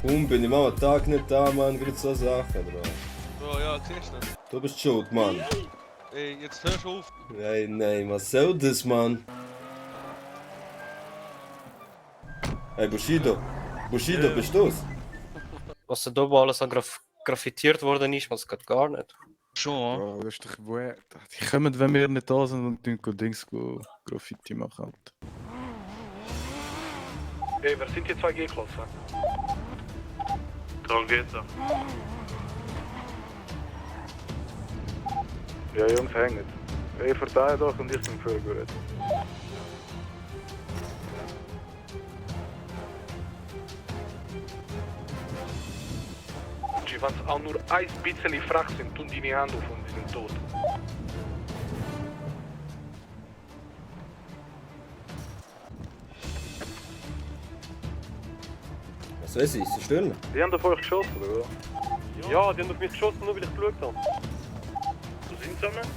Bin ich mal einen Tag nicht da, Mann. Gerade so Sachen, Bro. Bro, ja, kriegst du das? Du bist schuld, Mann. Ey, jetzt hörst du auf. Ey, nein, was soll das, Mann? Hey, Bushido. Bushido, bist du's? Was da oben alles an graffitiert worden ist, was geht gar nicht. Schon, Bro, das ist doch woher. Die kommen, wenn wir nicht da sind und tun Dings Graffiti machen. Alter. Hey, wer sind die zwei G-Klassen? Darum geht's ja. Ja, Jungs, hängt. Hey, verteilt euch und ich bin für gut. Wenn sie auch nur ein bisschen frech sind, tun die Hand auf und die sind tot. Was weiß ich, ist sie stürmen? Die haben auf euch geschossen, oder? Ja, die haben auf mich geschossen, nur weil ich geschaut habe. Wo sind sie zusammen?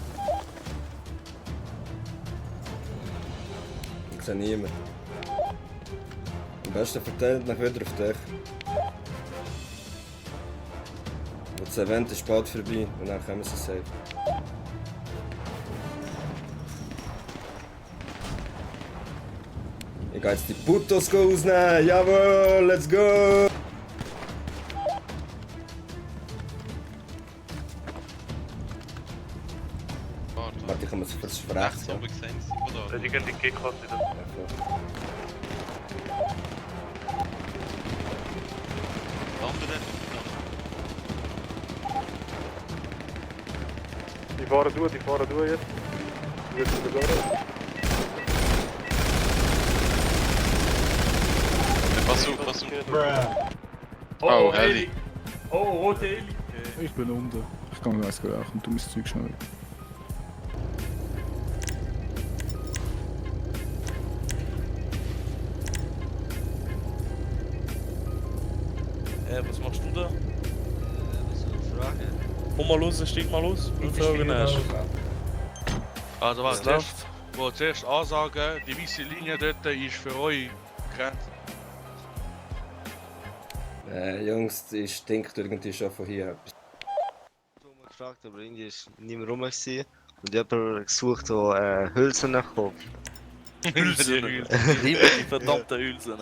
Ich sehe niemanden. Am besten verteilt nach wieder auf dich. Das Event ist bald vorbei und dann kommen sie safe. Ich gehe jetzt die Putos rausnehmen! Jawohl, let's go! Warte, ich kann mir das versprechen. Ja? Die gehen die G-Klasse wieder. Die fahren durch jetzt. Jetzt wieder durch. Pass auf. Oh, Heli. Oh, rote Heli. Ich bin unten. Ich kann eins rauchen und du musst das Zeug schnell. Was machst du da? Das ist eine Frage. Komm mal los, steig mal los. Und sagen hast. Also, Was warte, läuft? zuerst ansagen, die weiße Linie dort ist für euch Grenze. Jungs, die stinkt irgendwie schon von hier. Ich habe gefragt, aber irgendwie ist niemand rum gewesen. Und ich habe gesucht, der Hülsen nachkommt. Hülsen. Ich liebe die verdammten Hülsen.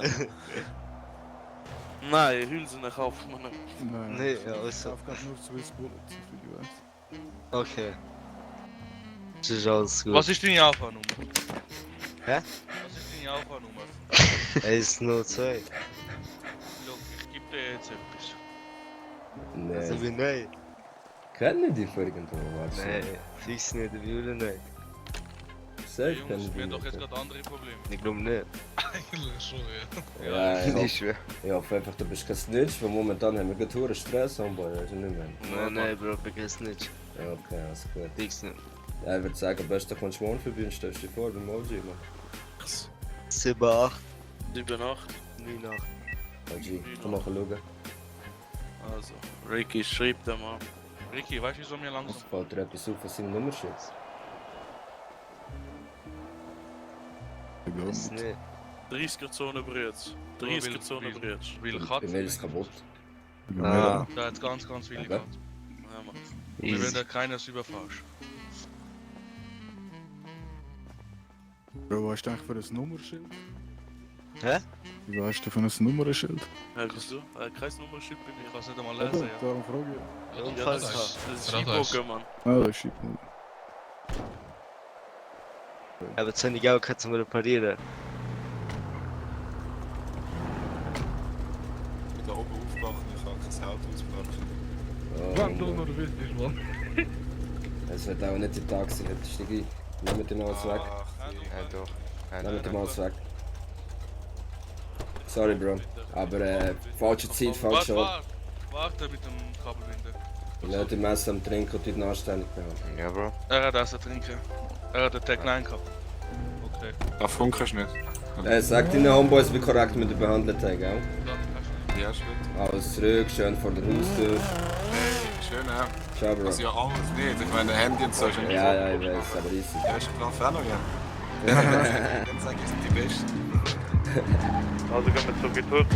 Nein, Hülsen kauft man nicht. Nein. Nee, ja, also. Ich kaufe nur Swiss Bullets, so viel ich weiß. Okay. Das ist alles gut. Was ist deine Alpha-Nummer? Hä? Was ist deine Alpha-Nummer? 102. Look, ich gebe dir jetzt etwas. Also Nee. wie nein. Kennen die von irgendwo? Warte. Nein, fix nicht, der Wille nicht. Safe Jungs, kennen wir die haben doch jetzt nicht. gerade andere Probleme. Ich glaube nicht. Eigentlich schon, ja. Ja, ja. Nicht schwer. Ich hoffe einfach, du bist kein Snitch, weil momentan haben wir gerade hohen Stress am Boy, also nicht mehr. Nein, Bro, vergiss nicht. Ja, okay, alles gut. Fix nicht. Ja, ich würde sagen, am besten kommst du morgen vorbei und stellst dich vor beim OG, Mann. 7, 8, 7, 8. 9, 8. OG, komm mal schauen. Also, Ricky, schreib dem mal. Ricky, weißt du, wieso mir langsam? Fällt dir etwas auf, was seine Nummer steht? Ich Weiß glaube nicht. 30er-Zone Brütz. 30er-Zone Brütz. Weil Bei Katzen. mir ist es kaputt. Ah, Da hat ganz viele Okay. gehabt. Ja, Mann. Wir werden easy. da keines überfasst. Bro, was hast du eigentlich für ein Nummerschild? Hä? Wie hast du für ein Nummerschild? Ja, kannst du? Kein Nummerschild bei Ich mir. kann es nicht einmal Eben, lesen, ja. darum frage ich. Ja, und Ja, falls das es ist Skibogen, Mann. Ah, das schiebt nicht. aber zu wenig Geld kannst du mir reparieren. Ich bin da oben aufgewacht und ich habe kein Auto ausgebracht. Oh, noch wichtig, Mann. es wird auch nicht der Tag sein, heute steige ich. Nehmt den alles weg. Ja, doch. Nehmt den alles weg. Sorry, Bro. Aber falsche Zeit, falscher Ort. Warte mit dem Kabelbinder. Leute im Messer am Trinken und die Anstellung behalten. Ja, Bro. Er hat das trinken. Er hat den Tag 9 gehabt. Okay. Da funkerst du nicht. Sag deinen Homeboys, wie korrekt wir dich behandelt haben, gell? Dann hast Ja, stimmt. Alles zurück, schön vor der Haustür. Schön, ja. Ciao, Bro. Also ja, alles nicht. Ich meine, Handy und so ist nicht Ja, ja, ich weiß, aber easy. Ja, ist klar, Fernung, ja. Dann sage ich, sind die Besten. Also gehen wir zur Getür.